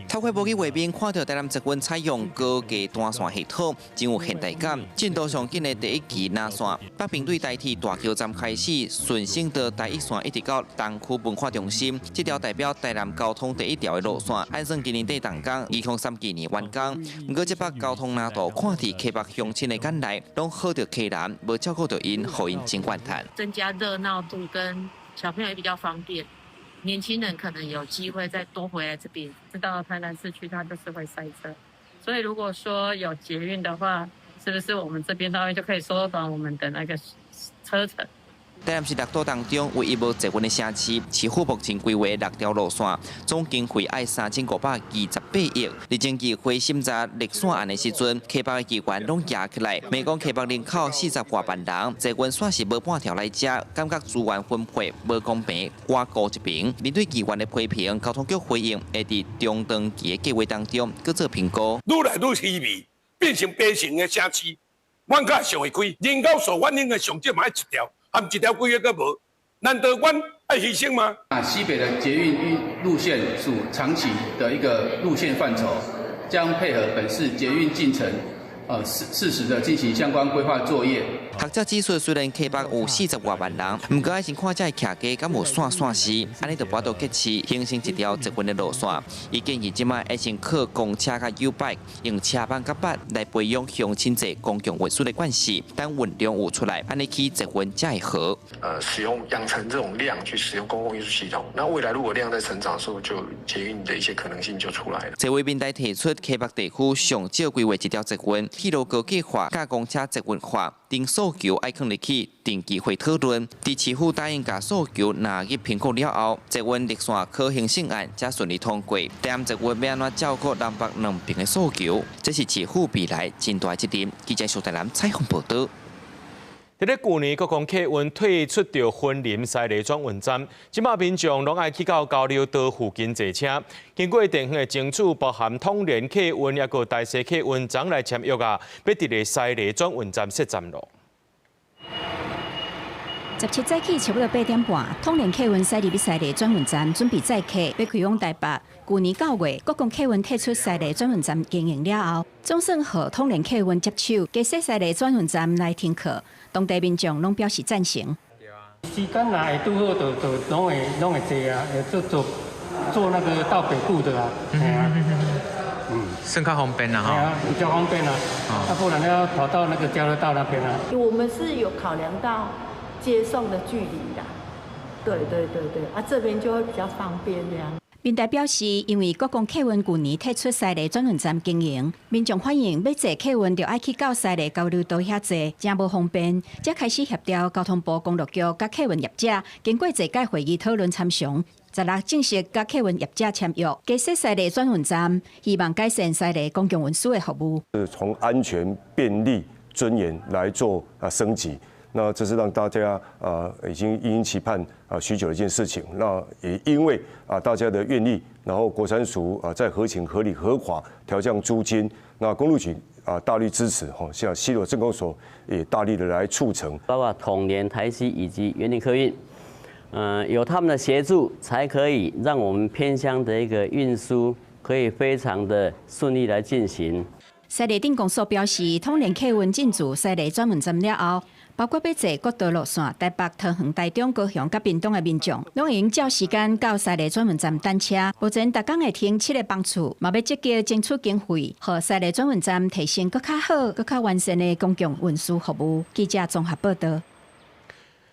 透過無去畫面看到台南捷運採用高架單線系統，真有現代感。進度上緊的第一期南線，北平對台鐵大橋站開始，順升到台一線，一直到東區文化中心。這條代表台南交通第一條的路線，按算今年底動工，2039年完工。毋過這擺交通難度，看佇溪北鄉親的眼內，攏好著溪南，無照顧著𪜶，予𪜶真怨嘆。增加熱鬧度，跟小朋友也比較方便。年輕人可能有機會再多回來這邊。知道台南市區它就是會塞車，所以如果說有捷運的話，是不是我們這邊到就可以縮短我們的那個車程？台南市六都當中唯一無捷運的城市，市府目前規劃六條路線，總經費愛3528億。佇前議會審查綠線案的時陣，溪北的議員攏舉起來，罵講溪北人口40外萬人，捷運線是無半條來遮，感覺資源分配無公平，倚孤一邊。面對議員的批評，交通局回應會佇中長期的計劃當中，閣做評估。愈來愈稀微，變成白城的城市，阮較想會開，人口數阮應該上少嘛愛一條。含一條規劃閣無，難道阮愛犧牲嗎？啊，西北的捷運路線屬長期的一個路線範疇，將配合本市捷運進程，適時的進行相關規劃作業。學者指出，雖然溪北有40外萬人，毋過愛先看這个徛家敢有線線時，按呢就無法度結市形成一條捷運的路線。伊建議這擺愛先靠公車佮 YouBike，用車蠓佮菝來培養鄉親坐公共運輸的慣勢，等運量有出來，按呢起捷運才會好。使用養成這種量去使用公共運輸系統，那未來如果量在成長的時候，就捷運的一些可能性就出來了。這位民代提出，溪北地區上少規劃一條捷運，鐵路高架化、佮公車捷運化，等訴求愛囥入去定期會討論。佇市府答應共訴求納入評估了後，捷運綠線可行性案才順利通過。台南捷運欲按怎照顧南北兩邊的訴求，這是市府未來真大責任。記者蘇台南採訪報導。佇咧舊年，國光客運退出著雲林西螺轉運站，這擺民眾攏愛去到交流道附近坐車。經過地方的爭取，包含統聯客運抑閣台西客運昨來簽約啊，欲佇咧西螺轉運站設站囉。17早起差不多8點半，統聯客運駛入去西螺轉運站，準備載客，欲開往台北。舊年9月，國光客運退出西螺轉運站經營了後，總算予統聯客運接手，加設西螺轉運站來停客。當地民眾攏表示贊成。時間若會拄好，就攏會坐啊，會坐那個到北部的啊，係啊，算較方便啦，係啊，比較方便啊，啊，不然要跑到那個交流道那邊啊。我們是有考量到接送的距離的，對對對對，啊，這邊就會比較方便這樣。民代表示，因為國光客運舊年退出西螺轉運站經營，民眾反映欲坐客運就愛去到西螺交流道遐坐，誠無方便。才開始協調交通部公路局佮客運業者，經過濟擺會議討論參詳， 16正式佮客運業者簽約，加設西麗轉運站，希望改善西麗公共運輸的服務。是從安全、便利、尊嚴來做升級，那這是讓大家已經殷殷期盼許久的一件事情。那也因為大家的願意，然後國產署在合情、合理、合法調降租金，那公路局大力支持，吼，像西螺鎮公所也大力的來促成，包括統聯、台西以及員林客運，有他們的協助，才可以讓我們偏鄉的一個運輸可以非常的順利來進行。西麗鎮公所表示，統聯客運進駐西麗轉運站了後，包括欲坐國道路線、台北、桃園、台中、高雄佮屏東的民眾，攏會用照時間到西麗轉運站等車。目前逐工會停七個班次，嘛欲積極爭取經費，予西麗轉運站提升閣較好、閣較完善的公共運輸服務。記者綜合報道。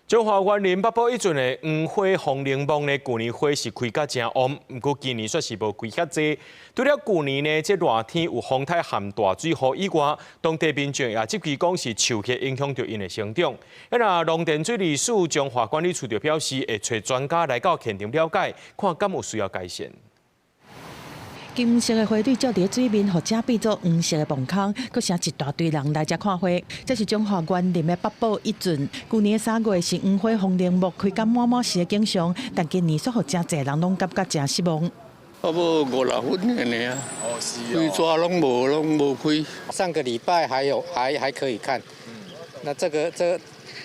彰化員林北埔一圳的黃花風鈴木呢，舊年花是開甲誠旺，毋過今年煞是無開遐濟。除了舊年呢，這熱天有風颱和大水雨以外，當地民眾也質疑講是樹葉影響著𪜶的成長。啊，農田水利署彰化管理處就表示，會揣專家來到現場了解，看敢有需要改善。金色的花蕊照佇水面，予遮變做黃色的墓空，閣成一大堆人來遮看花。這是彰化員林的北埔一圳。舊年3月是黃花風鈴木開甲滿滿時的景象，但今年煞予誠濟人攏感覺誠失望。差不多五六分爾啊，規逝攏無，攏無開。上個禮拜還有，還可以看。那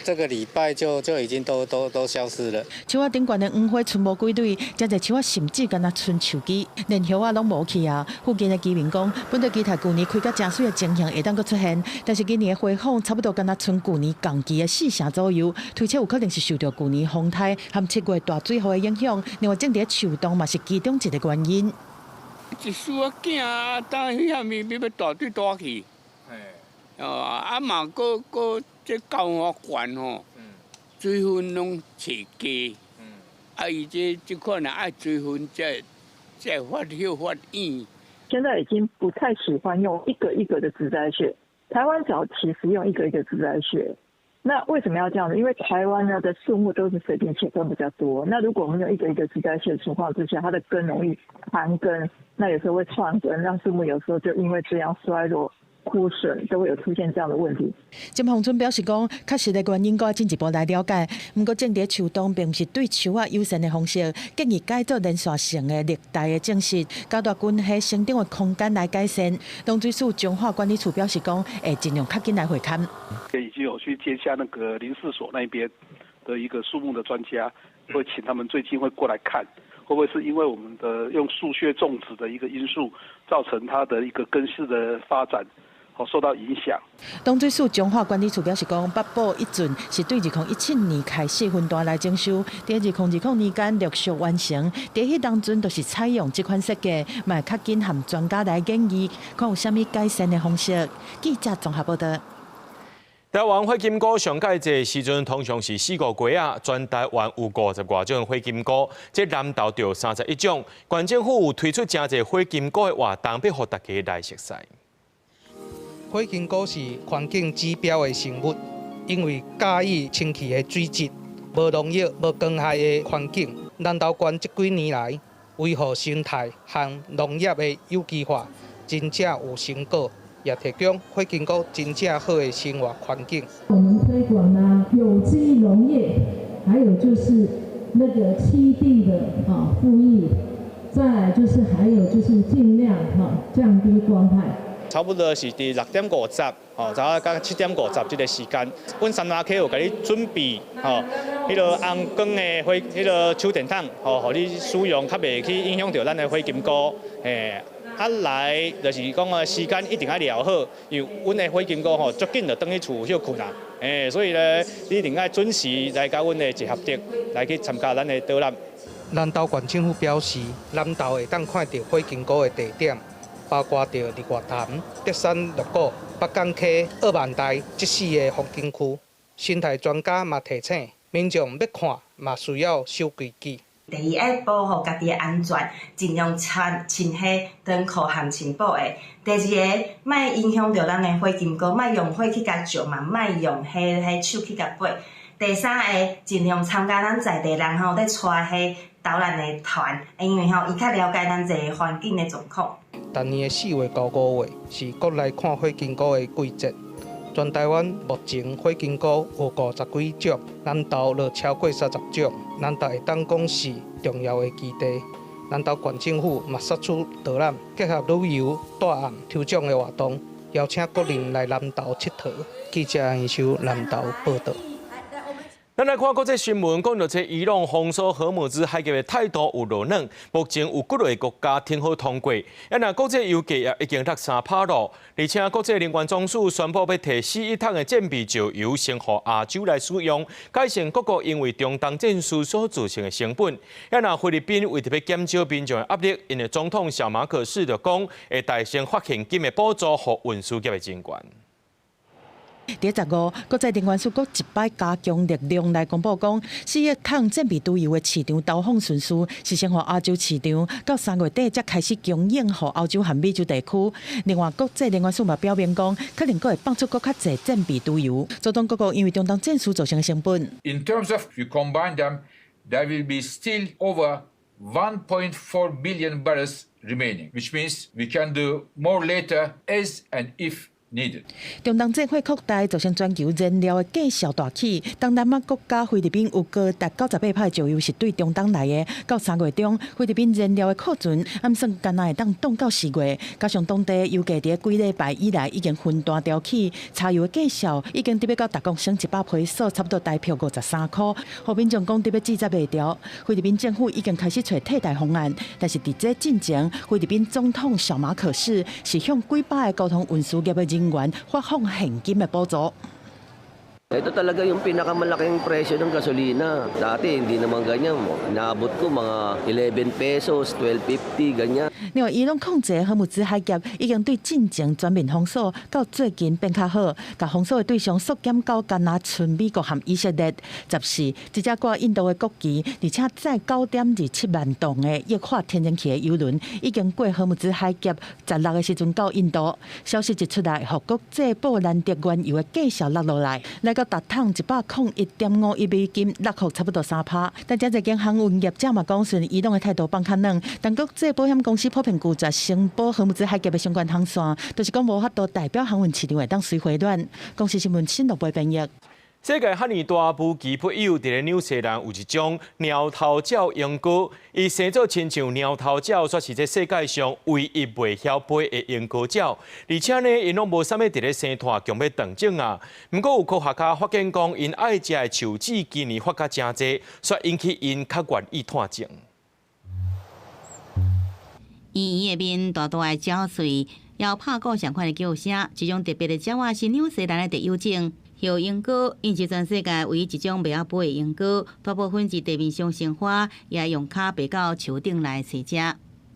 這個禮拜就已經都消失了。樹仔頂懸的黃花賰無幾蕊，誠濟樹仔甚至干焦賰樹枝，連葉仔攏無去啊。附近的居民講，本來期待舊年開甲誠媠的情形會當閣出現，但是今年的花粉差不多干焦賰舊年仝期的四成左右，推測有可能是受著舊年風颱和7月大水雨的影響。另外，種佇樹洞嘛是其中一個原因。一樹仔囝啊，當遐物欲大水大去，哦，啊嘛，閣閣這高我懸吼，水分攏揣低，啊，伊這款啊愛水分才會發葉發圓。現在已經不太喜歡用一個一個的植栽穴。台灣早期是用一個一個植栽穴，那為什麼要這樣子？因為台灣呢的樹木都是隨便切割比較多。那如果我們用一個一個植栽穴的情況之下，它的根容易盤根，那有時候會串根，讓樹木有時候就因為這樣衰弱。枯損都會有出現這樣的問題。金鴻春表示講，確實的原因，閣愛進一步來了解。毋過種佇樹洞並毋是對樹仔友善的方式，建議改做連續性的綠帶的種植，加大根系生長的空間來改善。農水署彰化管理處表示講，會盡量較緊來會勘。已經有去接洽那個林試所那邊的一個樹木的專家，會請他們最近會過來看，會不會是因為我們的用樹穴種植的一個因素，造成它的一個根系的發展受到影響。農水署彰化管理處表示講，北埔一圳是對2017年開始分段來徵收，佇2020年間陸續完成。佇彼當陣就是採用這款設計，嘛會較緊和專家來研議，看有啥物改善的方式。記者綜合報道。台灣火金菇上蓋濟時陣，通常是四五月仔，全台灣有50外種火金菇，這南投就有31種。縣政府有推出誠濟火金菇的活動，欲予大家來熟似。火金菇是環境指標的生物，因為佮意清氣的水質、無農藥、無光害的環境，南投縣這幾年來維護生態和農業的有機化，真正有成果，也提供火金菇真正好的生活環境。我們推廣呢有機農業，還有就是那個棲地的復育，再來就是還有就是盡量降低光害。差不多是佇6點50，吼，早到7點50這個時間，阮杉林溪有共你準備，吼，彼个紅光的火，彼个手電筒，吼，予你使用，較袂去影響著咱的火金菇，嘿，啊來就是講啊，時間一定愛抓好，因為阮的火金菇吼，足緊就轉去厝歇睏啦，嘿，所以咧，你一定愛準時來到阮的集合點來去參加咱的導覽。南投縣政府表示，南投會當看著火金菇的地點，包括著日月潭、德山鹿谷、北港溪、僫萬台這四个風景區。生態專家嘛提醒，民眾欲看嘛需要守規矩。第一，愛保護家己的安全，盡量穿穿彼長褲和穿布的。第二个，莫影響著咱的火金菇，莫用火去共燒嘛，莫用彼手去共拔。第三个，盡量參加咱在地人吼咧帶彼導咱的團，因為吼伊較了解咱這个環境的狀況。逐年的4月到5月是國內看火金姑的季節，全台灣目前火金菇有50幾種，南投就超過30種，南投會當講是重要的基地。南投縣政府嘛殺出導覽，結合旅遊、帶案、抽獎的活動，邀請國人來南投𨑨迌。記者楊秀南投報道。咱來看國際新聞，講到這伊朗封鎖荷姆茲海峽的態度有偌軟，目前有幾个國家挺好通過。啊，若國際油價也已經落3趴咯，而且國際能源總署宣布欲提4億桶的戰備石油先予亞洲來使用，改善各國因為中東戰事所造成的成本。啊，若菲律賓為著欲減少民眾的壓力，𪜶的總統小馬可仕就講會代先發現金的補助予運輸業的人員。佇15，國際能源署閣一擺加強力量來公布講，4億桶戰備石油的市場投放順序是先予亞洲市場，到3月底才開始供應予歐洲和美洲地區。另外，國際能源署嘛表明講，可能閣會放出閣較濟戰備石油，阻擋各國因為中東戰事造成的成本。 In terms of you combine them, there will be still over 1.4 billion barrels remaining, which means we can do more later as and if needed. 中東戰火擴大，造成全球燃料的價數大起。東南亞國家菲律賓有高達98%的石油是對中東來的。到3月中，菲律賓燃料的庫存按算干焦會當凍到4月。加上當地油價佇幾禮拜以來已經分段調起，柴油的價數已經直欲到逐公升100披索，差不多台票53箍。予民眾講直欲節節袂牢。菲律賓政府已經開始揣替代方案，但是佇這進前，菲律賓總統小馬可仕是向幾百个交通運輸業的人員發放現金的補助。 Ito talaga yung pinakamalaking presyo ng gasolina. Dati hindi naman ganyan. Inaabot ko mga 11 pesos, 12.50, ganyan. 另外，伊朗控制荷姆茲海峽已經對進前全面封鎖，到最近變較好，共封鎖的對象縮減到干焦賰美國和以色列。14，一隻掛印度的國旗，而且載9.27萬噸的液化天然氣的油輪，已經過荷姆茲海峽，16的時陣到印度。消息一出來，予國際布蘭德原油的價數落落來，來到逐桶101.51美金，落幅差不多3趴。但這間航運業者嘛講，雖然伊朗的態度放較軟，但國際保險公司普遍拒絕承保荷姆茲海峽的相關航線，就是講無法度代表航運市場會當隨回暖。公視新聞新樂貝編譯。世界遐爾大，無奇不有。佇咧紐西蘭有一種貓頭鳥鸚鵡，伊生做親像貓頭鳥，煞是這世界上唯一袂曉飛的鸚鵡鳥。而且呢，𪜶攏無啥物佇咧生湠強欲斷種啊。毋過有科學家發現講，𪜶愛食的樹籽今年發較誠濟，煞引起𪜶較願意湠種。圓圓的面，大大的鳥喙，猶拍鼓仝款的叫聲，這種特別的鳥仔是紐西蘭的特有種。鴞鸚鵡，𪜶是全世界唯一一種袂曉飛的鸚鵡，大部分佇地面上生活，也用跤爬到樹頂來揣食。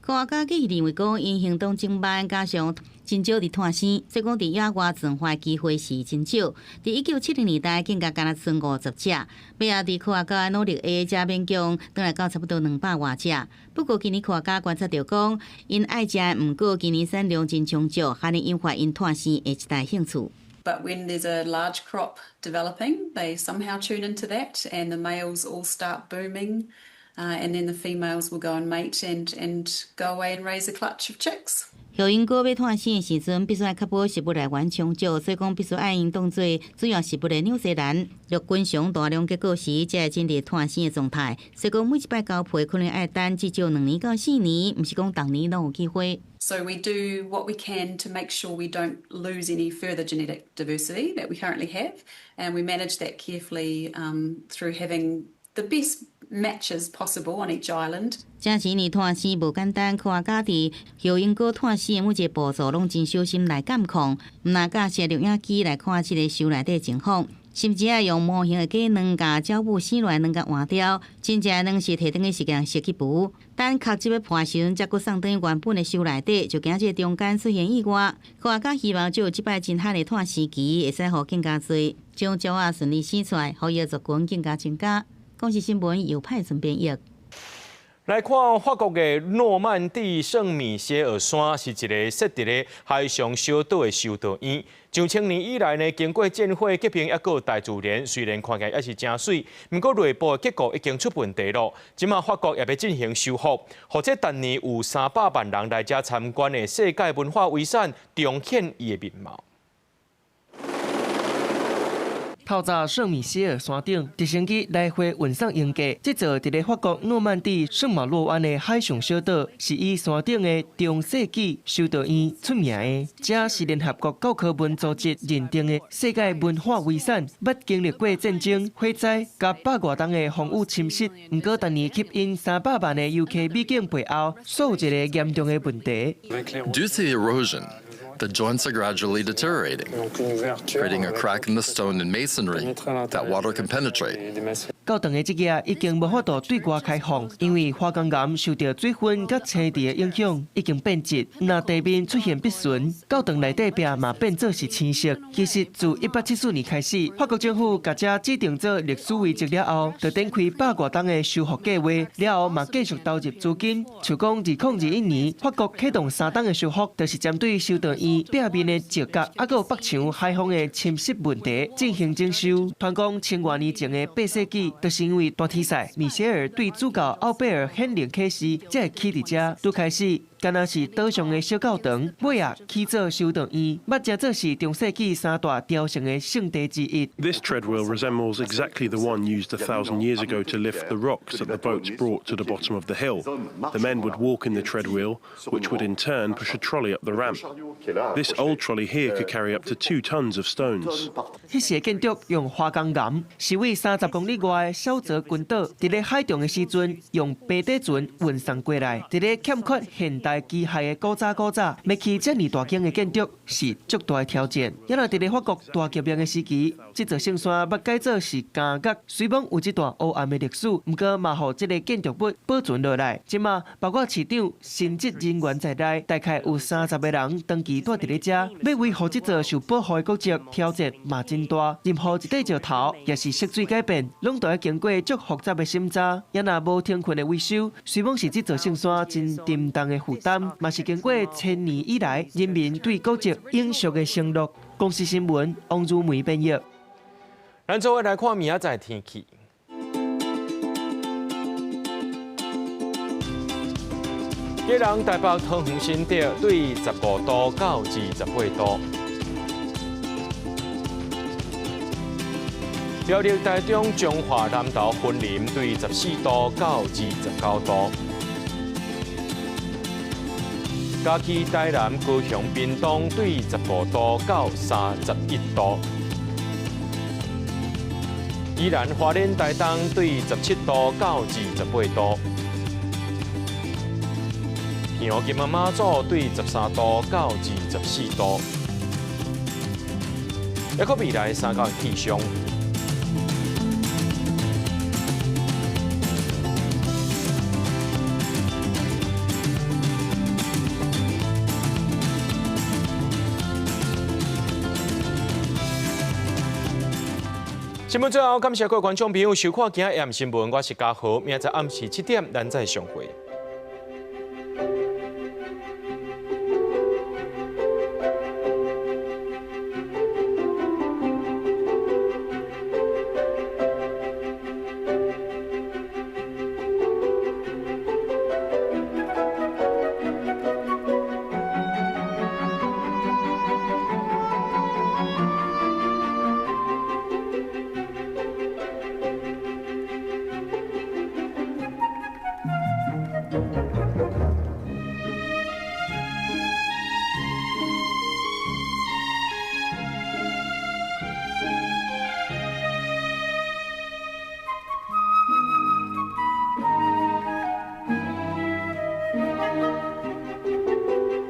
科學家建議認為講，𪜶行動真慢，加上真少佇湠生，所以講佇野外進化機會是真少。佇1970年代，更加干焦賰50隻，尾仔佇科學家的努力下，才勉強轉來到差不多200外隻。不過今年科學家觀察著講，𪜶愛食的毋過今年產量真充足，可能引發𪜶湠生的一大興趣。 But when there's a large crop developing, they somehow tune into that, and the males all start booming, and then the females will go and mate and go away and raise a clutch of chicks. 鴞鸚鵡欲湠生的時陣，必須愛確保食物來源充足，所以講必須愛𪜶當做主要食物的紐西蘭陸軍熊大量結果時，才會進入湠生的狀態。所以講每一擺交配可能愛等至少2年到4年，毋是講逐年攏有機會。 So we do what we can to make sure we don't lose any further genetic diversity that we currently have, and we manage that carefully through having the best matches possible on each island. 這幾年湠生無簡單，科學家佇鴞鸚鵡湠生的每一個步驟攏真小心來監控，毋但架設錄影機來看這个巢內底情況，甚至愛用模型的雞卵共鳥母生落來卵共換掉，真正卵是提轉去實驗室去孵。等殼質欲破時陣，才閣送轉原本的巢內底，就驚這个中間出現意外。科學家希望藉由這擺真罕的湠時期，會使予更加濟種鳥仔順利生出來，予伊的族群更加增加。公視新聞由派順編譯。來看法國的諾曼底聖米歇爾山是一個設佇咧海上小島的修道院。上千年以來呢，經過戰火、革命，抑閣大自然，雖然看起來猶是誠媠，毋過內部的結構已經出問題囉。這馬法國也欲進行修復，予這逐年有300萬人來遮參觀的世界文化遺產重現伊的面貌。透早聖米歇爾山頂，直升機來回運送鷹架。這座佇咧法國諾曼底聖馬洛灣的海上小島，是以山頂的中世紀修道院出名的。這是聯合國教科文組織認定的世界文化遺產。捌經歷過戰爭、火災、佮百外冬的風雨侵蝕，毋過逐年吸引300萬的遊客美景背後，煞有一个嚴重的問題。 Due to the erosion, the joints are gradually deteriorating, creating a crack in the stone and masonry that water can penetrate. 教堂的這頁已經無法度對外開放，因為花崗岩受著水分佮青苔的影響，已經變質。若地面出現篦痕，教堂內底壁嘛變做是青色。其實自1874年開始，法國政府共遮指定做歷史遺跡了後，就展開百外冬的修復計劃，了後嘛繼續投入資金。像講2021年，法國啟動3冬的修復，就是針對修道院壁面的石角，抑閣有北牆海風的侵蝕問題進行整修。傳講千外年前的8世紀，就是因為大天使米歇爾對主教奧貝爾顯靈啟示，才會起佇遮。拄開始，敢若是島上的小教堂，尾仔起做修道院，捌成做是中世紀三大朝聖的聖地之一。 This treadwheel resembles exactly the one used 1,000 years ago to lift the rocks that the boats brought to the bottom of the hill. The men would walk in the treadwheel, which would in turn push a trolley up the ramp. This old trolley here could carry up to 2 tons of stones. 彼時的建築用花崗岩，是位30公里外的小澤群島，佇咧海中的時陣，用平底船運送過來。佇咧欠缺現代機械的古早古早，欲起遮爾大間的建築是足大的挑戰。猶若佇咧法國大革命的時期，這座聖山捌改做是監獄，雖罔有這段黑暗的歷史，毋過嘛予這个建築物保存落來。這馬包括市長、神職人員在內，大概有30個人長期蹛佇咧遮，欲維護這座受保護的古蹟，挑戰嘛真大。任何一塊石頭，抑是色水改變，攏著愛經過足複雜的審查。猶若無停困的維修，雖罔是這座聖山真沉重的負擔，嘛是經過千年以來人民對古蹟永續的承諾。公視新聞，王如梅編譯。咱做伙來看明仔載天氣。基隆、台北、桃園、新竹對15度到28度。苗栗、台中、彰化、南投、雲林對14度到29度。嘉義、台南、高雄、屏東對15度到31度。宜蘭、花蓮、台東對17度到28度。澎湖、金門、馬祖對13度到24度。抑閣未來三工氣象。新聞最後，感謝各位觀眾朋友收看今仔日新聞，我是嘉豪，明仔載暗時7點，咱再相會。